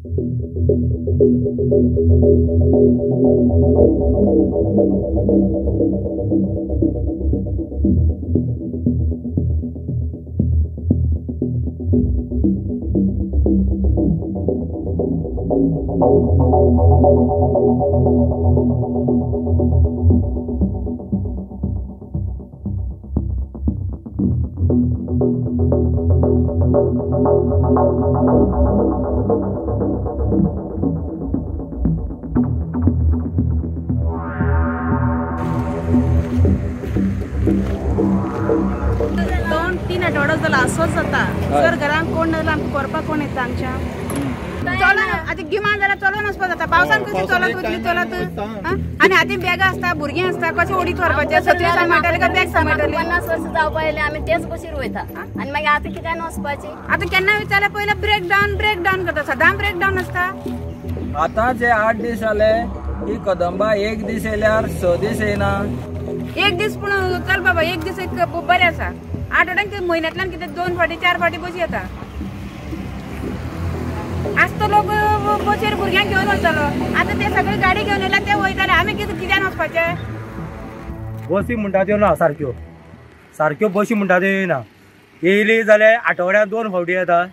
दोन तीन आठवडो जाला असोच जाता सर. घरान कोण ना जाल्यार आमकां करपाक कोण येता आमच्या? चलोन आतां गिमान जाल्यार चलोन वचपाक जाता, पावसान कशें चलत वतली चलत? आनी आतां बॅगां आसता, भुरगीं आसता, कशें ओडीत व्हरपाचें? सत्री सांबाळटले काय बॅग सांबाळटले? 50 वर्सां जावपा आयले आमी तेच बशीर वयता आनी मागीर आतां कित्यान वचपाचें? आतां केन्ना विचारल्यार पयलें ब्रेक डावन ब्रेक डावन करता, सदां ब्रेक डावन आसता. आतां जे 8 दीस जाले ही कदंबा एक दीस येयल्यार 6 दीस येयना. एक दीस पूण चल बाबा, एक दीस एक बरें आसा. आठवड्यान म्हयन्यांतल्यान कितें 2 फावटी 4 फावटी बसी येता. आज तो लोक बसीर भुरग्यांक घेवन वतालो, आतां ते सगळे गाडी घेवन येयल्या ते वयताले. आमी कितें कित्यान वचपाचें? बसी म्हणटा त्यो ना सारक्यो, सारक्यो बसी म्हणटा त्यो येयना. येयली जाल्यार आठवड्यान 2 फावटी येता,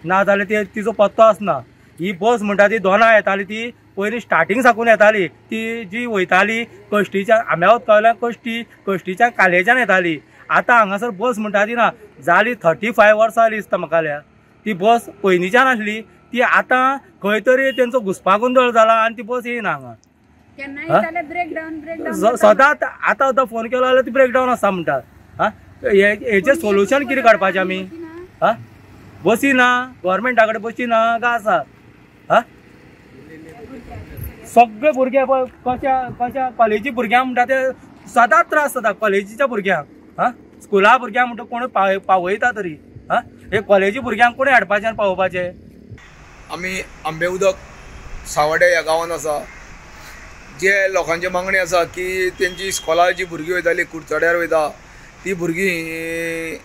ना जाल्यार ते तिचो पत्तो आसना. ही बस म्हणटा ती 2 येताली, ती पयलीं स्टार्टींग साकून येताली. ती जी वयताली कश्टीच्या आंब्या उदकावयल्यान कश्टी, कश्टीच्या कालेच्यान येताली. आतां हांगासर बस म्हणटा ती ना जाली 35 वर्सां जाली दिसता म्हाका जाल्यार. ती बस पयलींच्यान आसली, ती आतां खंय तरी तेंचो घुसपागोंदळ जाला आनी ती बस येयना हांगा. सदांच आतां आतां फोन केलो जाल्यार ती ब्रेक डावन आसा म्हणटा. आं, हेचें सोल्युशन कितें काडपाचें आमी? आं, बसी ना, गोवोरमेंटा कडेन बसी ना काय आसा? आं, सगळे भुरगे पळय कशा कशा कॉलेजी भुरग्यांक म्हणटा ते सदांच त्रास जाता कॉलेजीच्या भुरग्यांक. आं, स्कुला भुरग्यांक म्हणटा कोण पावयता तरी? आं, हे कॉलेजी भुरग्यांक कोणी हाडपाचें आनी पावोवपाचें? आमी आंबे उदक सावड्या ह्या गांवांत आसा. जे लोकांची मागणी आसा की तेंची इस्कॉला जी भुरगीं वयताली कुडचड्यार वयता ती भुरगीं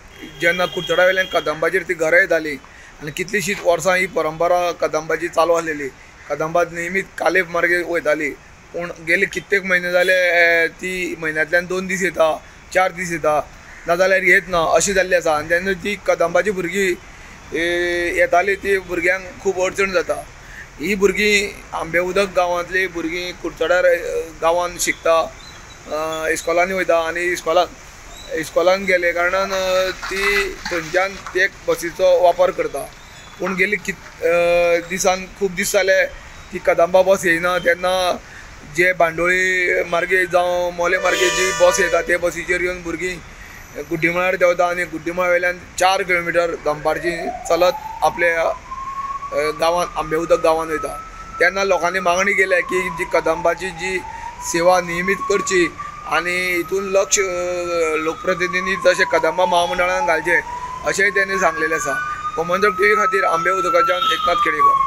जेन्ना कुडचड्या वयल्यान कदंबाचेर ती घरा येताली आनी कितलीशींच वर्सां ही परंपरा कदंबाची चालू आसलेली. कदंबा नेहमीच कालेप मार्गे वयताली, पूण गेले कित्येक म्हयने जाले ती म्हयन्यांतल्यान 2 दीस येता, 4 दीस येता, नाजाल्यार येत ना अशें जाल्लें आसा. आनी तेन्ना ती कदंबाची भुरगीं येताली ती भुरग्यांक खूब अडचण जाता. ही भुरगीं आंबे उदक गांवांतली भुरगीं कुडचड्यार गांवांत शिकता, इस्कॉलांनी वयता आनी इस्कॉलान गेले कारणान ती थंयच्यान ते बसीचो वापर करता. पूण गेली दिसान खूब दीस जाले ती कदंबा बस येयना. तेन्ना जे बांडोळी मार्गे जावं मोले मार्गे जी बस येता ते बसीचेर येवन भुरगीं गुड्डीमळार देंवता आनी गुड्डीमळा वयल्यान 4 किलोमिटर दनपारची चलत आपल्या गांवांत आंबे उदक गांवांत वयता. तेन्ना लोकांनी मागणी केल्या की जी कदंबाची जी सेवा नियमीत करची आनी हितून लक्ष लोकप्रतिनिधी तशें कदंबा महामंडळान घालचें अशेंय तेणी सांगलेलें आसा. गोमंतक टीव्ही खातीर आंबे उदकाच्यान एकनाथ खेडेकर.